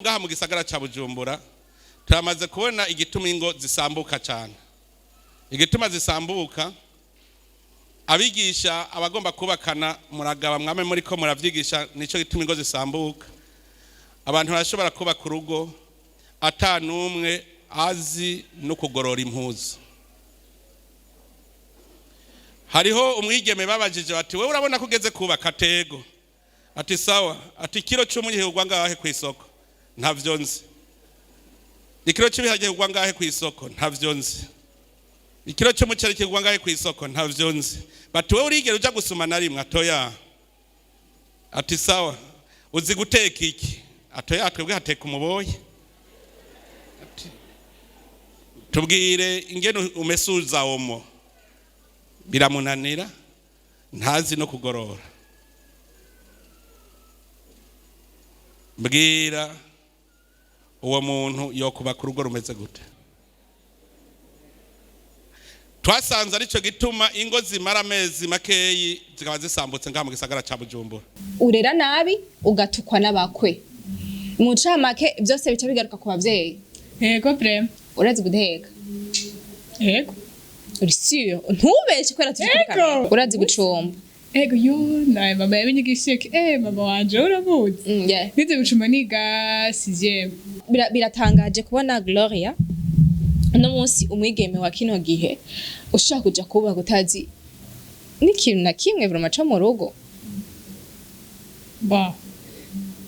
Ngaha mu gisagara ca Bujumbura turamaze kubona igituma ingo zisambuka cyane. Igituma zisambuka, abigisha abagomba kubakana muragaba mwame muri ko muravyigisha, nico gituma ingo zisambuka. Abantu barashobora kubaka urugo ata n'umwe azi no kugorora impuzu. Hariho umwigeme babajije bati: "Wewe urabona ko ugeze kubaka?" "Tego." Ati: "Sawa." Ati: "Ikiro c'umunyu kigurwa ngahe ku isoko?" "Ntavyo nzi." "Ikiro c'ibiharage kigurwa ngahe ku isoko?" "Ntavyo nzi." "Ikiro c'umuceri kigurwa ngahe ku isoko?" "Ntavyo nzi." Bati: "Wewe urigera uja gusuma na rimwe?" "Atoya." Ati: "Sawa, uzi guteka iki?" "Atoya, twebwe hateka umuboyi." Ati: "Tubwire ingene umesuza Omo." Biramunanira, ntazi no kugorora. Mbwira, uwo muntu yokubaka urugo rumeze gute? Twasanze aricyo gituma ingo zimara amezi makeyi zikaba zisambutse ngaha mu gisagara ca Bujumbura. Urera nabi, ugatukwa n'abakwe. Mu ncamake, byose bica bigaruka ku bavyeyi. Yego, vraiment. Urazi guteka? Yego. Uri sûr? Ntubeshe kubera turi kuri Yego. kamera. Urazi gucumba? Ego, yo, nawe mama yabinyigishije. Mama wanje uramuzi. Yeah. Nize gucumba niga sixième. Biratangaje kubona Gloria uno munsi, umwigeme wa kino gihe, ushaka kuja kubaka utazi n'ikintu na kimwe vraiment co mu rugo. Bon.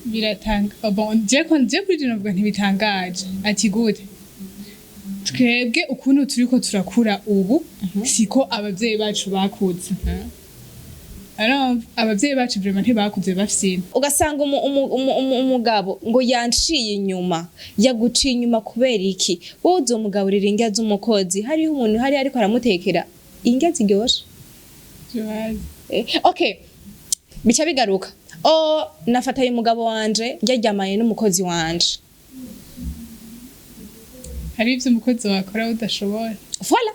Biratanga. Oh, bon, je ko je kuri je novuga ntibitangaje. Ati gute? Twebwe ukuntu turiko turakura ubu siko abavyeyi bacu bakuze. Alors, abavyeyi bacu vraiment ntibakuze bafise. Ugasanga umugabo ngo yanciye inyuma. Yaguciye inyuma kubera iki? Wowe uzomugaburira indya z'umukozi? Hariho umuntu hari ariko aramutekera indya ziryoshe. Okay, bica bigaruka o nafataye umugabo wanje yaryamanye n'umukozi wanje. Hari ivyo umukozi wakora udashobora. Voilà,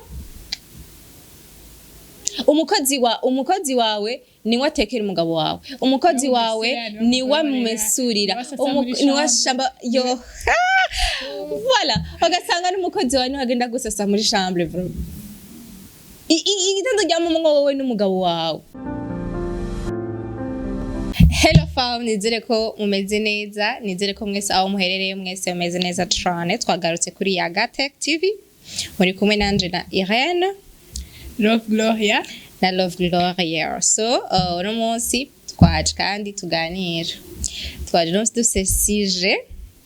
umukozi wawe niwe atekera umugabo wawe, umukozi Niwe wawe umumesera, niwe niwe amugaburira, amumesurira, niwe asasa muri niwe chambre. ashamba yo. Voilà, ugasanga n'umukozi wawe niwe agenda gusasa muri chambre. Vraiment, igitanda ryamumwo wowe n'umugabo wawe. Hello fam, nizere ko mumeze neza, nizere ko mwese aho muherereye mwese mumeze neza cane. Twagarutse kuri Yaga Tech TV, muri kumwe nanje na Irene. Love Gloria. Na Love Gloria. So uno munsi twaje kandi tuganira, twaje uno munsi dufise sujet,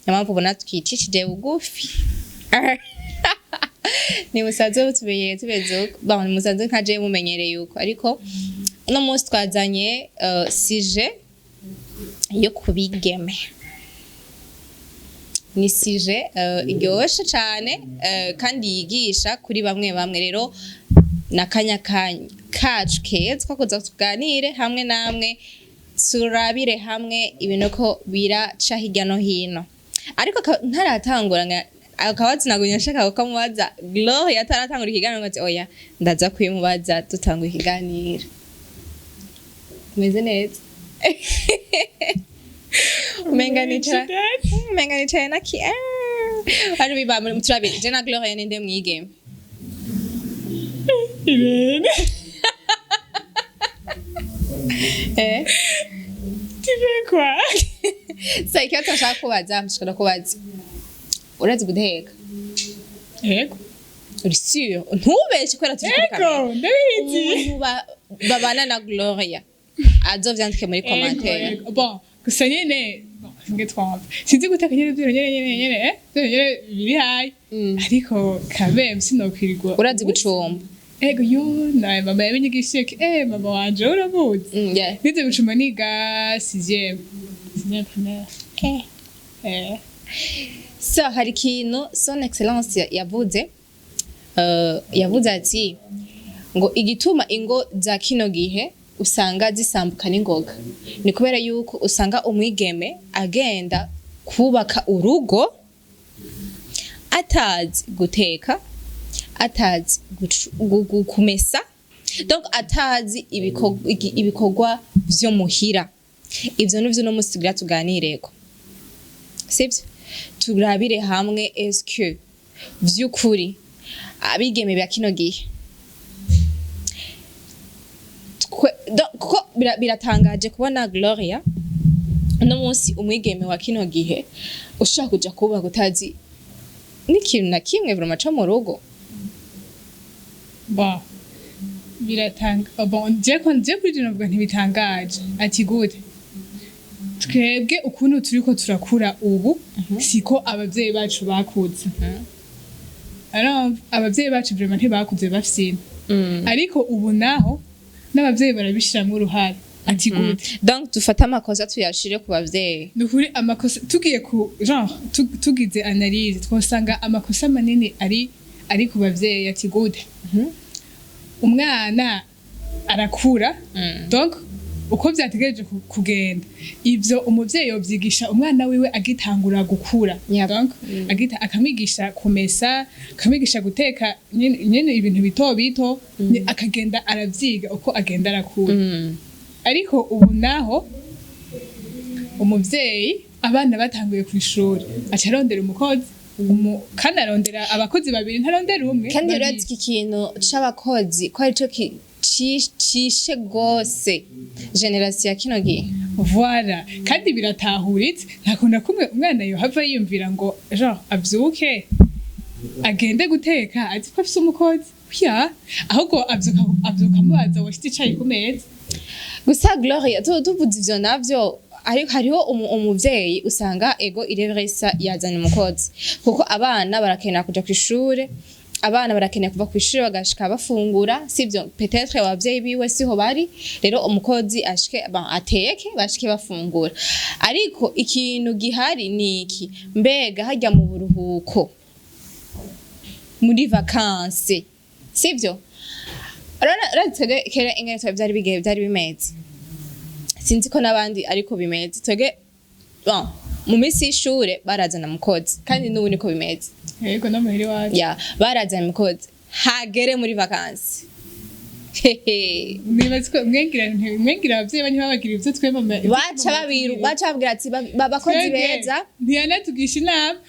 niyo mpamvu ubona twicishije bugufi. Ni musanzwe mutumenyereye tumeze uko. Bon, ni musanzwe nka jewe mumenyereye uko, ariko uno munsi twazanye sujet yo kubigeme. Ni sujet iryoshe cane kandi yigisha kuri bamwe bamwe. Rero nakanya kacu keza ko kuza tuganire hamwe namwe, turabire hamwe ibintu ko biraca hirya no hino. Ariko ntaratangura akabazo nagumye nshaka kukamubaza Gloria ataratangura ikiganiro, ngo ati: "Oya, ndaza kubimubaza dutangura ikiganiro." Umeze neza? Umenga nicaye na ki ari biba muri turabiri, je na Gloria, ninde mwigeme? Irene. Eh. Tu fais quoi? Sa ikibazo nshaka kubaza, nshaka kubaza: urazi guteka? Yego. Uri sûr? Ntubeshe kubera turi kuri kamera. Ego, ndabizi. Umuntu babana na Gloria azovyandike muri commentaire. Ego. Bon, gusa nyene, bon, nge twumva. Sinzi guteka nyene vyo nyene, vyo nyene biri hayi. Ariko quand même sinokwirirwa. Urazi gucumba? Ego, yo, nawe mama yabinyigishije. Mama wanje uramuzi. Yeah. Nize gucumba niga sixième. Sixième primaire. Eh. So hari ikintu Son Excellence yavuze, yavuze ati ngo igituma ingo za kino gihe usanga zisambuka n'ingoga ni kubera yuko usanga umwigeme agenda kubaka urugo atazi guteka, atazi kumesa, donc atazi ibikorwa vyo muhira. Ivyo nivyo no musi tugira tuganireko, sivyo? Turabire hamwe, est-ce que vy'ukuri abigeme ba kino gihe kuko biratangaje kubona Gloria uno munsi, umwigeme wa kino gihe ushaka kuja kubaka utazi n'ikintu na kimwe vraiment co mu rugo. Bon, biratanga, bon, je kuri je novuga ntibitangaje. Ati gute? Twebwe ukuntu turiko turakura ubu siko abavyeyi bacu bakuze. Alors abavyeyi bacu vraiment ntibakuze bafise, ariko ubu naho n'abavyeyi barabishiramwo uruhara. Ati gute? Donc dufate amakosa tuyashire ku bavyeyi. Ni ukuri, amakosa tugiye ku genre tugize analyse, twosanga amakosa manini ari ku bavyeyi. Ati gute? Umwana arakura, donc uko vyategereje kugenda, ivyo umuvyeyi yovyigisha umwana wiwe agitangura gukura. Donc agita akamwigisha kumesa, akamwigisha guteka, nyene ibintu bito bito, akagenda aravyiga uko agenda arakura. Ariko ubu naho umuvyeyi, abana batanguye ku ishuri, aca arondera umukozi, kandi arondera abakozi babiri, ntarondera umwe, Kandi babiri. urazi iki kintu c'abakozi ko arico cishe gose génération ya kino gihe. Voilà, kandi biratahuritse. Nta kuntu na kumwe umwana yohava yiyumvira ngo genre avyuke agende guteka azi ko afise umukozi. Ya, ahubwo avyuka amubaza: "Washize icayi ku meza?" Gusa Gloria, tuvuze ivyo navyo, hariho umuvyeyi usanga ego irevresa yazanye umukozi kuko abana barakenera kuja kw'ishure, abana barakeneye kuva kw'ishure bagashika bafungura, sivyo? Peut-être abavyeyi biwe siho bari, rero umukozi ashike ateke, bashike bafungura. Ariko ikintu gihari ni iki: mbega harya mu buruhuko, muri vacances, sivyo? Urabona, urazi twebwe kera ingene twebwe vyari bigiye vyari bimeze, sinzi ko n'abandi ariko bimeze. Twebwe, bon, mu minsi y'ishure barazana umukozi, kandi n'ubu niko bimeze. Yego, no muhira iwacu. Ya, barazana umukozi, hagere muri vacances, hehe. Nibaza ko mwengira abavyeyi ba ntibabagira ivyo twe mama ivyo Baca mama babiru atubwira. Baca babwira ati: "Bakozi Twebwe, beza." Ntiyanatugisha inama.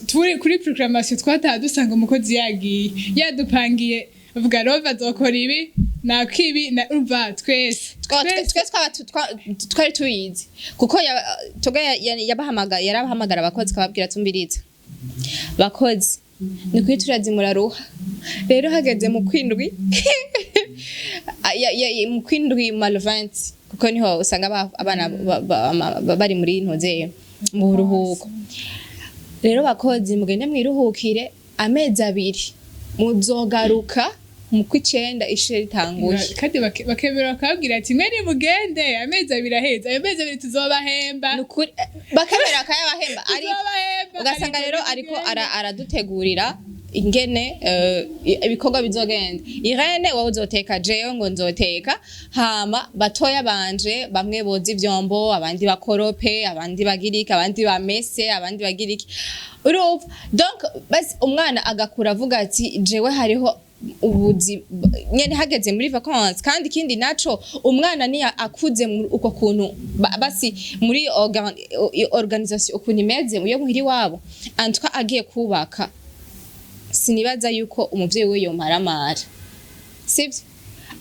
Turi kuri proclamation, twataha dusanga umukozi yagiye, yadupangiye, avuga: "Rova azokora ibi nakibi." Na urumva twese Twe twari tubizi kuko twebwe yarabahamagara abakozi, akababwira: "Tumbiriza bakozi, ni kuri turazi muraruha, rero hageze mu kwindwi, mu kwindwi malventi, kuko niho usanga abana bari muri ntuzeyo mu buruhuko, rero bakozi mugende mwiruhukire amezi 2, muzogaruka mu kw'icenda ishure ritanguye." Kandi bakemera, bakababwira ati: "Mwe nimugende, amezi 2 aheze, ayo mezi 2 tuzobahemba." Nukuri, bakemera bakayabahemba, ariko Tuzobahemba. ugasanga Ariko rero ariko nimugende. Aradutegurira ingene ibikorwa bizogenda. Irene, wowe uzoteka, jewe ngo nzoteka, hama batoya banje bamwe boza ivyombo, abandi bakorope, abandi bagiriki, abandi bamese, abandi bagiriki. Urumva, donc basi umwana agakura avuga ati: "Jewe hariho ubuzi nyene hageze muri vacances." Kandi ikindi naco, umwana niya akuze muri uko kuntu basi muri organisation ukuntu imeze iyo muhira iwabo, antwa agiye kubaka, sinibaza yuko umuvyeyi we yomaramara, sivyo?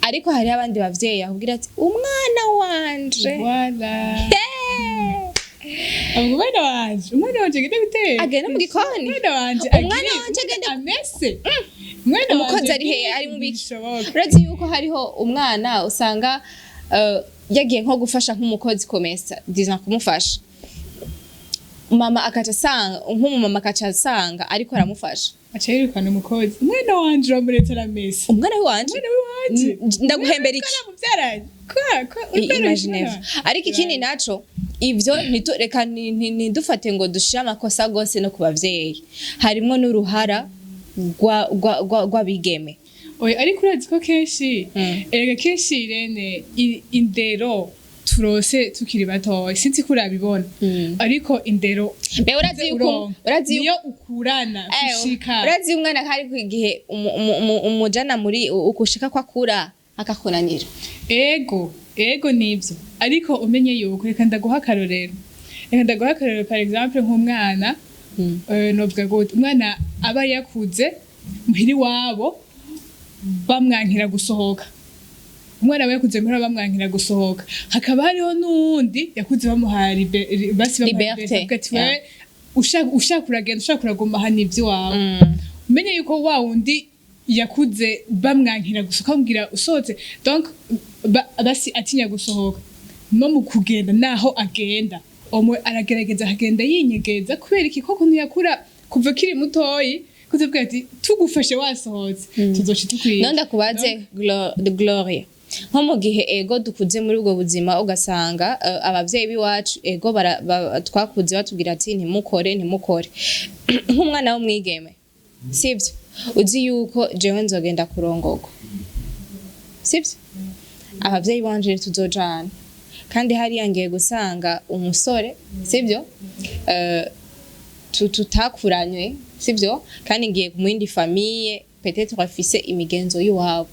Ariko hariho abandi bavyeyi akubwira ati: "Umwana wanje." Voilà. Avuga: "Umwana wanje agende guteka." Agende mu gikoni. Umwana wanje Umwana wanje amese. Umwana Umukozi wanje ari he? Ari mu biki? Ntibishoboka. Uretse yuko hariho umwana usanga yagiye nko gufasha nk'umukozi komesa, disons kumufasha, mama akaca asanga, nk'umumama akaca asanga ariko aramufasha. Aca yirukana umukozi. Umwana wanje uramuretse aramesa? Umwana w'iwanje. Umwana w'iwanje. Ndaguhembera iki? Twaramubyaranye. Kwa Imagine. Ariko ikindi naco, ivyo reka ntidufate ngo dushire amakosa gose no ku bavyeyi, harimwo n'uruhara rw'abigeme. Oya, ariko urazi ko kenshi, erega kenshi Irene, indero turose tukiri batoya, sinzi ko urabibona, ariko indero Mbe urazi yuko uronka, urazi yuko niyo ukurana gushika. Urazi umwana hari ku igihe umujana muri ukushika ko akura akakunanira. Ego, nivyo, ariko umenye yuko, reka ndaguha akarorero, par exemple nk'umwana. Novuga gute, umwana aba yakuze muhira iwabo bamwankira gusohoka, umwana aba yakuze muhira bamwankira gusohoka, hakaba hariho n'uwundi yakuze bamuha basi bamuha Liberté, liberté, avuga ati: "Wewe ushaka uragenda, ushaka uraguma hano, ivy'iwawe." Umenye yuko wa wundi yakuze bamwankira gusohoka, bamubwira usohotse, donc basi atinya gusohoka, no mu kugenda naho agenda omwe aragerageza akagenda yinyegeza. Kubera iki? Koko ntiyakura kuva akiri mutoyi kutuvuga ati: "Tugufashe wasohotse, tuzoca tukwica." None ndakubaze, Gloria, nko mu gihe ego dukuze muri ubwo buzima, ugasanga abavyeyi b'iwacu ego twakuze batubwira ati: "Ntimukore, ntimukore." Nk'umwana w'umwigeme, sivyo, uzi yuko jewe nzogenda kurongorwa, sivyo, abavyeyi banje tuzojana, kandi hariya ngiye gusanga umusore, sivyo, tutakuranywe, sivyo, kandi ngiye mu yindi famille, peut-être afise imigenzo y'iwabo,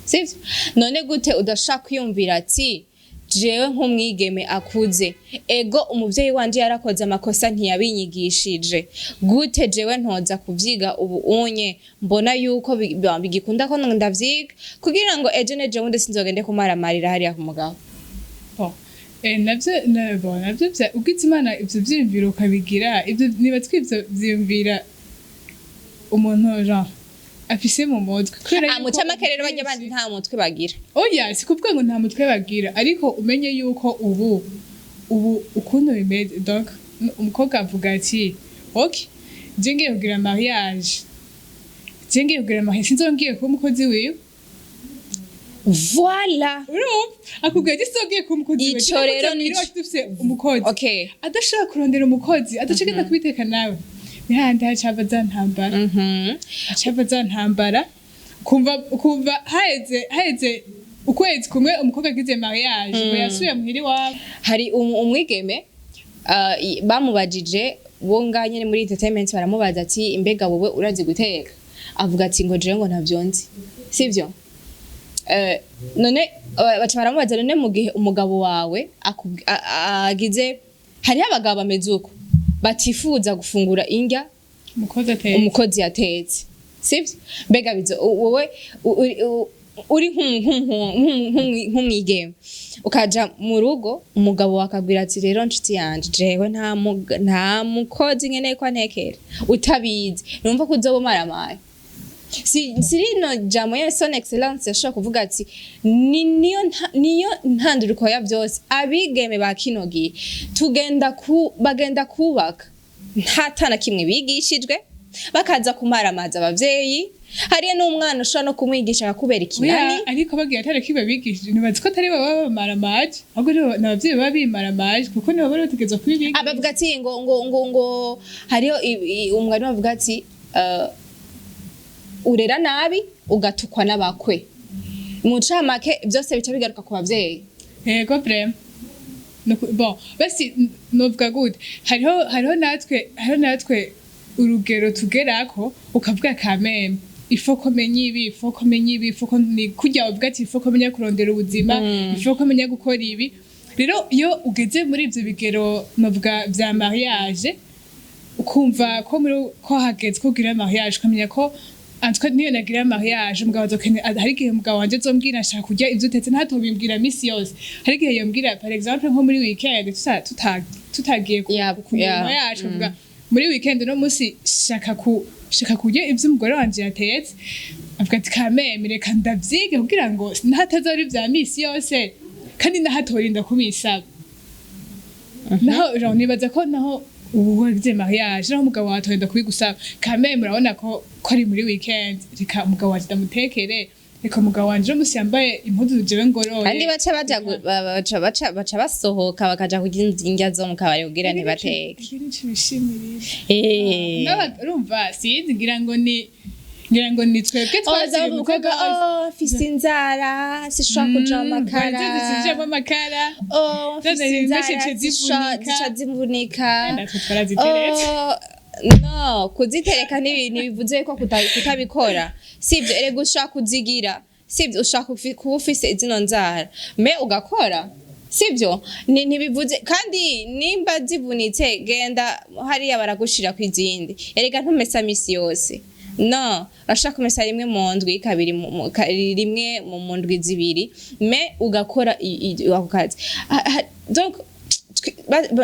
sivyo. None gute udashaka kwiyumvira ati: "Jewe nk'umwigeme akuze, ego umuvyeyi wanje yarakoze amakosa, ntiyabinyigishije, gute jewe ntoza kuvyiga ubu unye mbona yuko bigikunda ko ndavyiga, kugira ngo ejo nejo bundi sinzogende kumaramarira hariya ku mugabo?" Bon. Navyo bon, navyo ugize Imana ivyo vyiyumviro ukabigira, ivyo niba twivyo vyiyumvira umuntu genre afise mu mutwe kubera Ah, yuko mucamake rero barya bandi nta mutwe bagira? Oya, si kuvuga ngo nta mutwe bagira, ariko umenye yuko ubu ukuntu bimeze, donc umukobwa avuga ati: "Ok, je ngiye kugira mariage, je ngiye kugira mariage, sinzongiye kuba umukozi wiwe." Voilà. Urumva akubwira ati: "Sinzongiye kuba umukozi wiwe." Ico rero nico. Nico dufise umukozi adashobora kurondera umukozi, adaca agenda kubiteka nawe, ni hahandi hacava za ntambara, hacava za ntambara, kumva haheze ukwezi kumwe umukobwa agize mariage, ngo yasubiye muhira iwabo. Hari umwigeme bamubajije bo ngaha nyene muri entertainment, baramubaza ati: "Imbega wowe urazi guteka?" Avuga ati ngo: "Jewe ngo ntavyo nzi." Sivyo? None baca baramubaza: "None mu gihe umugabo wawe agize, hariho abagabo bameze uko batifuza gufungura indya umukozi atetse, umukozi yatetse, sivyo, mbega bizo wowe uri nk'umwigeme ukaja mu rugo, umugabo wakabwira ati: 'Rero nshuti yanje, jewe nta mukozi nkeneye ko antekera,' utabizi, numva ko uzoba umaramaye?" Si rino jambo ya Son Excellence yashobora kuvuga ati ni niyo niyo ntanduriko ya byose. Abigeme ba kino gihe tugenda ku bagenda kubaka nta tana kimwe bigishijwe, bakaza kumaramaza abavyeyi. Hariyo n'umwana ushobora no kumwigisha akakubera ikinani. Oya, ariko bagiye atari kiba bigishije, ntibazi ko atari baba bamaramaje, ahubwo ni abavyeyi baba bimaramaje, kuko nibo bari bategerezwa kubibigisha. Abavuga ati ngo hariho umwarimu avuga ati urera nabi ugatukwa n'abakwe. Mu ncamake byose bica bigaruka ku bavyeyi. Yego, vraiment. Bon, basi novuga gute, hariho natwe urugero tugerako ukavuga: "Kameme, il faut ko menya ibi, il faut ko menya ibi, il faut ko ni kurya." Uvuga ati: "Il faut ko menya kurondera ubuzima, il faut ko menya gukora ibi." Rero iyo ugeze muri ivyo bigero, novuga vya mariage, ukumva ko muri ko hageze ko ugira mariage, ukamenya ko en tout cas niyo nagira mariage umugabo azokenera, hari igihe umugabo wanje azombwira: "Nshaka kurya ivyo utetse." Ntatobimbwira misi yose, hari igihe yombwira, par exemple nko muri weekend tutagiye ku mirimo yacu, avuga: "Muri weekend no musi shaka kurya ivyo umugore wanje yatetse." Avuga ati: "Kameme, reka ndavyige kugira ngo ntatazari ivya misi yose, kandi nahatorinda kubisaba." Naho genre nibaza ko naho ubu wagize mariage, naho umugabo wawe atorinda kubigusaba, kameme urabona ko ari muri weekend, reka umugabo wanje ndamutekere, reka umugabo wanje uno musi yambaye impuzu jewe ngoroye. Kandi baca baja baca basohoka bakaja kurya indya zo mu kabari kugira ntibateke. Ivyo nico bishimirira. Urumva, sinzi, ngira ngo ni twebwe Oza twaziriye umukobwa: "Oh, mfise inzara, sishobora kuja mu makara." Zijamo amakara. "Oh, mfise Zone inzara." zice zivunika. Zica zivunika. Natwe twaraziteretse. Oh, no kuzitereka ntibivuze ko kutabikora, sibyo. Erega ushaka kuzigira, sibyo, ushaka kuba ufise zino nzara, mais ugakora, Sivyo? Ntibivuze kandi nimba zivunitse, genda hariya baragushira ku izindi. Erega ntumesa misi yose. No urashaka kumesa rimwe mu ndwi, kabiri rimwe mu ndwi 2, mais ugakora ako kazi. Donc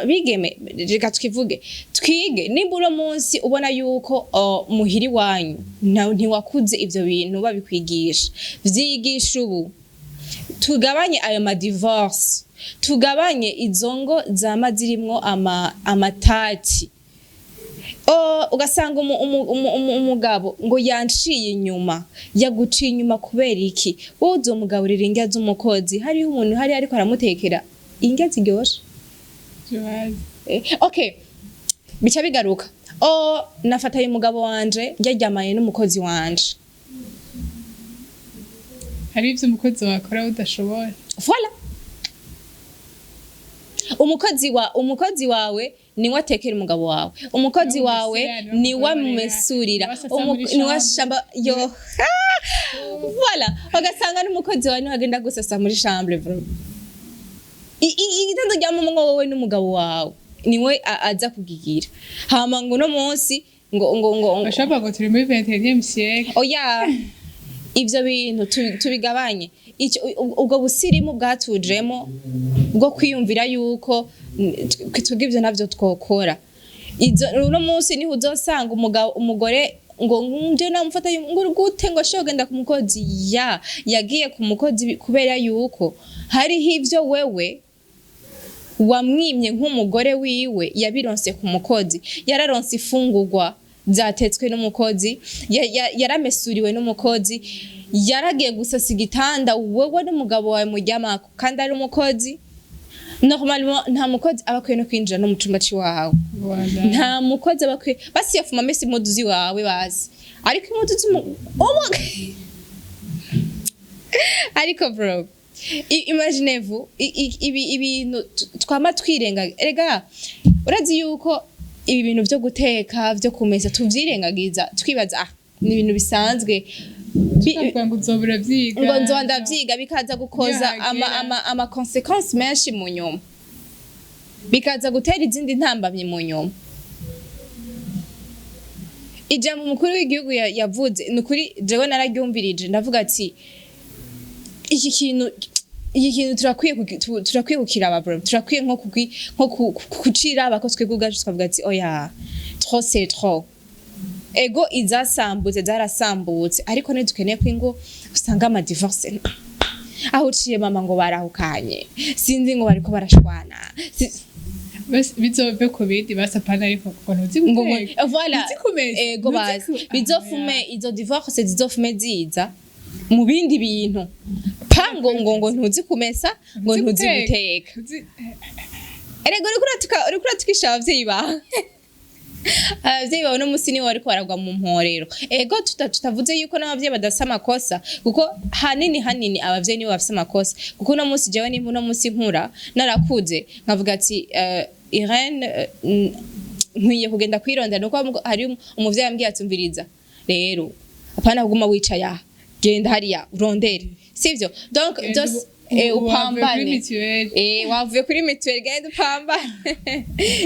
bigeme, reka twivuge, twige. Nimba uno munsi ubona yuko muhiri wanyu ntiwakuze ivyo bintu babikwigisha, vyigisha ubu. Tugabanye ayo ma divorce, tugabanye izo ngo zama zirimwo amatati. Ugasanga umugabo ngo yanciye inyuma. Yaguciye inyuma kubera iki? Wowe uzomugaburira indya z'umukozi? Hariho umuntu hari ariko aramutekera indya ziryoshe. Joyce. Okay, bica bigaruka. Nafataye umugabo wanje yaryamanye n'umukozi wanje. Hari ivyo umukozi wakora udashobora. Voilà, umukozi wawe niwe atekera umugabo wawe, umukozi Niwe wawe amumesurira, niwe niwe amumesurira, niwe asasa muri niwe chambre. Ashamba yo. Voilà, ugasanga n'umukozi wawe niwe agenda gusasa muri chambre. Bro, igitanda ryamumwo wowe n'umugabo wawe niwe aza kugigira. Hama ngo uno munsi ngo Bashobora ngo turi muri 21e siècle. Oya, ivyo bintu tubigabanye. Ubwo busirimu bwatujemo bwo kwiyumvira yuko twebwe ivyo navyo twokora. Izo uno munsi niho uzosanga umugabo, umugore ngo nje namufata ngo gute, ngo ashobora kugenda ku mukozi. Yagiye ku mukozi kubera yuko hariho ivyo wewe wamwimye nk'umugore wiwe, yabironse ku mukozi. Yararonse ifungurwa zatetswe n'umukozi, yaramesuriwe n'umukozi, yaragiye gusasa igitanda wewe n'umugabo wawe muryamako kandi ari umukozi. Normalement nta mukozi aba akwiye no kwinjira no mu cumba c'iwawe. Voilà. Nta mukozi aba akwiye. Basi yafuma amesa impuzu ziwawe bazi, ariko impuzu ariko bro, imaginez-vous ibi ibintu twama twirenga. Erega urazi yuko ibi bintu vyo guteka, vyo kumesa, tuvyirengagiza, twibaza ni ibintu bisanzwe. Tukavuga ngo uzoba uravyiga. Ngo nzoba ndavyiga, bikaza gukoza Niyo hagera. ama conséquences menshi mu nyuma, bikaza gutera izindi ntambamyi mu nyuma. Ijambo umukuru w'igihugu yavuze ni ukuri, jewe nararyumvirije, ndavuga ati iki kintu turakwiye kukiraba bro, turakwiye nko kuciraba ko twebwe ubwacu tukavuga ati oya, trop c'est trop. Ego, izasambutse zarasambutse, ariko ntidukeneye ko ingo usanga ama divorce aho uciye mama ngo barahukanye, sinzi ngo bariko barashwana. Bizove ku bindi basapana, ariko kuko ntuzi ngo guteka. Voilà. Ntuzi kumesa, ego. ntuzi Bazi bizofume izo divorce zizofume ziza mu bindi bintu, pa ngo ntuzi kumesa, ngo ntuzi guteka. Erega uriko uratukisha abavyeyi bawe. Abavyeyi bawe no musi nibo bariko baragwa mu mporero. Ego, tutavuze yuko n'abavyeyi badafise amakosa, kuko hanini hanini abavyeyi nibo bafise amakosa, kuko uno munsi jewe nimba uno munsi nkura narakuze nkavuga ati Irene, nkwiye kugenda kwirondera, nuko hari umuvyeyi ambwiye ati umviriza rero, apana kuguma wicaye aha, genda hariya urondere, sivyo? Donc Genda byose wavuye kuri upambane. Mituweli. Wavuye kuri mituweli, genda upambane,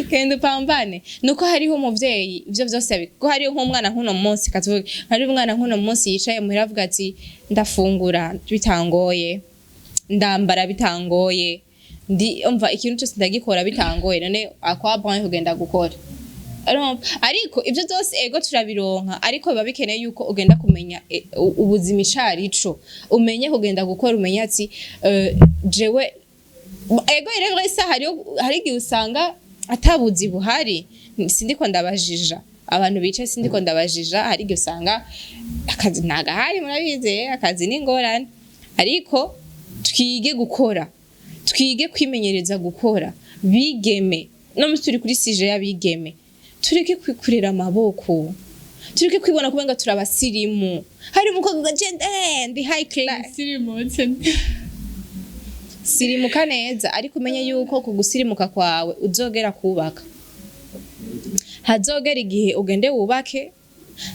genda upambane. Nuko hariho umuvyeyi ivyo vyose kuko hariho nk'umwana nk'uno munsi, katuvuge hariho umwana nk'uno munsi yicaye muhira avuga ati ndafungura bitangoye, ndambara bitangoye, ndi umva ikintu cyose ndagikora bitangoye, none akwa bon kugenda gukora? Urumva? Ariko ivyo byose ego turabironka, ariko biba bikeneye yuko ugenda kumenya ubuzima icarico, umenye kugenda gukora, umenye ati jewe ego rero isa hari igihe usanga atabuzi buhari. Sindiko ndabajija abantu bicaye, sindiko ndabajija. Hari igihe usanga akazi ntagahari, murabizi, akazi ni ingorane, ariko twige gukora, twige kwimenyereza gukora. Bigeme, no musi turi kuri sujet y'abigeme, tureke kwikurira amaboko, tureke kwibona kubenga turabasirimu. Hari umukobwa ngo ndi high class. Sirimutse. Sirimuka neza, ariko umenye yuko kugusirimuka kwawe uzogera kubaka, hazogera igihe ugende wubake,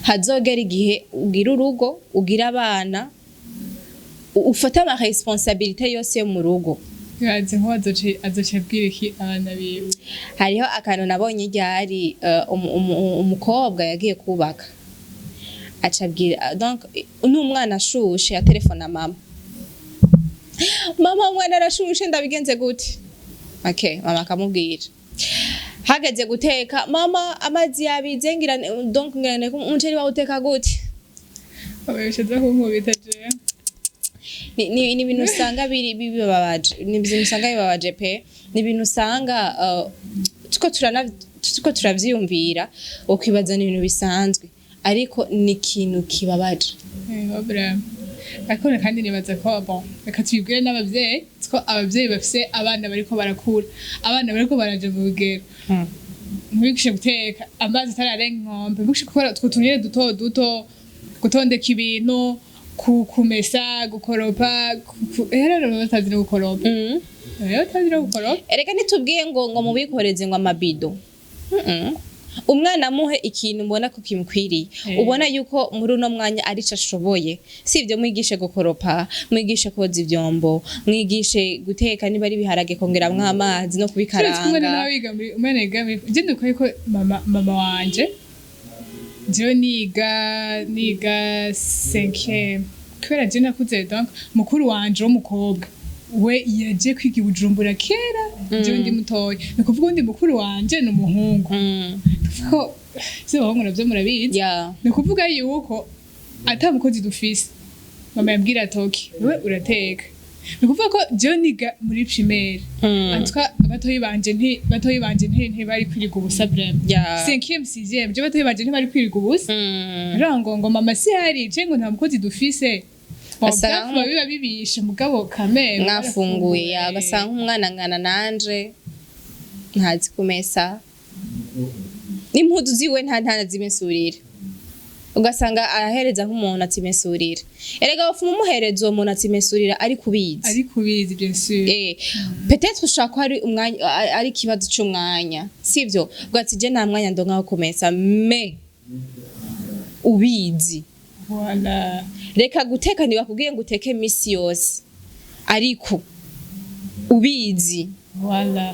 hazogera igihe ugira urugo, ugira abana, ufate ama responsabilité yose yo mu rugo. Ibaze nko azoca abwira iki abana biwe? Hariho akantu nabonye ryari, umukobwa yagiye kubaka, aca abwira, donc n'umwana ashushe, atelefona mama: "Mama, umwana arashushe, ndabigenze gute?" Okay, mama akamubwira. Hageze guteka: "Mama, amazi yabize, ngira donc ngira umuceri bawuteka gute?" Babesha kunkubita jewe. Ni ibintu usanga biri bibabaje, ni ibintu usanga bibabaje pe. Ni ibintu usanga tuko turavyiyumvira, ukwibaza ni ibintu bisanzwe, ariko ni ikintu kibabaje. Yego, vraiment. Ariko kandi nibaza ko, bon, reka tubibwire n'abavyeyi ko abavyeyi bafise abana bariko barakura, abana bariko baraja mu bigero, ntibigishe guteka amazi atararenga inkombe, ntibigishe gukora utwo tuntu nyene duto duto, gutondeka ibintu, kumesa, gukoropa, rero batazi no gukoropa. Rero batazi no gukoropa. Erega ntitubwiye ngo mubikoreze ngo amabido. Umwana amuhe ikintu ubona ko kimukwiriye, ubona yuko muri uno mwanya arico ashoboye. Si ibyo, mwigishe gukoropa, mwigishe koza ivyombo, mwigishe guteka, niba ari ibiharage kongeramwo amazi no Turetse umwana kubikaranga. Nawe wiga muri, umwana yiga muri, je ndibuka yuko mama wanje, jewe niga cinquième, kubera je nakuze, donc mukuru wanje w'umukobwa we yaje kwiga i Bujumbura kera, jewe ndi mutoya. Ni ukuvuga undi mukuru wanje ni umuhungu, ko vy'abahungu navyo murabizi. Ni ukuvuga yuko ata mukozi dufise, mama yambwira ati: "Okay, wewe urateka." Ni ukuvuga ko jewe niga muri primaire, en tout cas batoyi banje ntibari kwirirwa ubusa vraiment. Cinquième, sixième, je batoyi banje ntibari kwirirwa ubusa. Rero ngo mama si hari je, ngo nta mukozi dufise. Bon, Basanga vyapfuba biba bibishe, mugabo kameme mwafunguye. Ya, ugasanga nk'umwana angana nanje ntazi kumesa n'impuzu ziwe, ntazimesurira, ugasanga arahereza nk'umuntu atimesurira. Erega bafuma umuhereza uwo muntu atimesurira ari kubizi. Ari kubizi, bien sûr. Peut-être ushobora kuba ari umwanya, ari ikibazo c'umwanya, sivyo? Ubwo ati: "Je nta mwanya ndonka wo kumesa." Mais ubizi. Voilà. Reka guteka, ntibakubwiye ngo uteke misi yose, ariko ubizi. Voilà.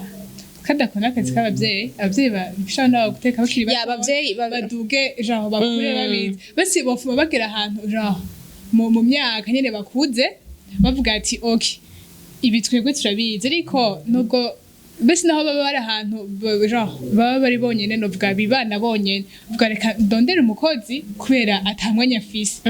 Kandi ako ni akazi k'abavyeyi. Abavyeyi bashobora nabo guteka bakiri Ya, bato, abavyeyi baduge genre bakure babizi. Basi bofuma bagera ahantu genre mu myaka nyene bakuze, bavuga ati: "Okay, ibi twebwe turabizi." Ariko nubwo mbese naho baba bari ahantu genre baba bari bonyene, novuga bibana bonyene, uvuga: "Reka ndondere umukozi kubera ata mwanya afise."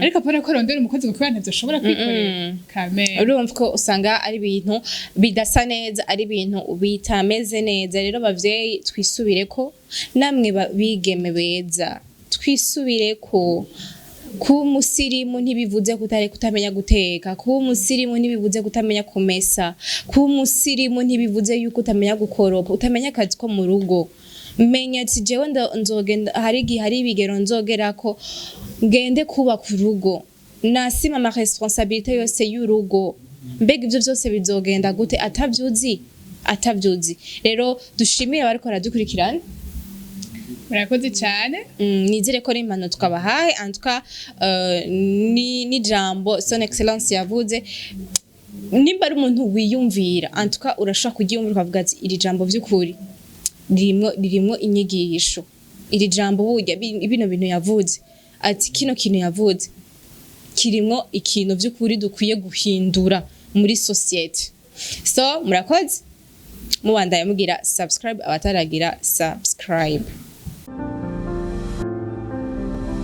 Ariko apana ko arondera umukozi ngo kubera ntavyo ashobora kwikorera kamere. Urumva ko usanga ari ibintu bidasa neza, ari ibintu bitameze neza. Rero bavyeyi, twisubire ko namwe bigeme beza, twisubire ko kuba umusirimu ntibivuze kutari kutamenya guteka, kuba umusirimu ntibivuze kutamenya kumesa, kuba umusirimu ntibivuze yuko utamenya gukoropa, utamenya akazi ko mu rugo. Menya ati: "Jewe nzogenda, hari igihe, hari ibigero nzogerako ngende kubaka urugo, nasima ama responsabilité yose y'urugo. Mbega ivyo vyose bizogenda gute atavyuzi?" Atavyuzi. Rero dushimire abariko baradukurikirana. Murakoze cyane. Nizere ko n'impanuro twabahaye, en tout cas ni n'ijambo Son Excellence yavuze, nimba ari umuntu wiyumvira, en tout cas urashobora kuryiyumvira ukavuga ati: "Iri jambo vy'ukuri ririmwo inyigisho. Iri jambo burya, bino bintu yavuze, ati kino kintu yavuze kirimwo ikintu vy'ukuri dukwiye guhindura muri société." So murakoze, mubandanye mugira subscribe abataragira subscribe.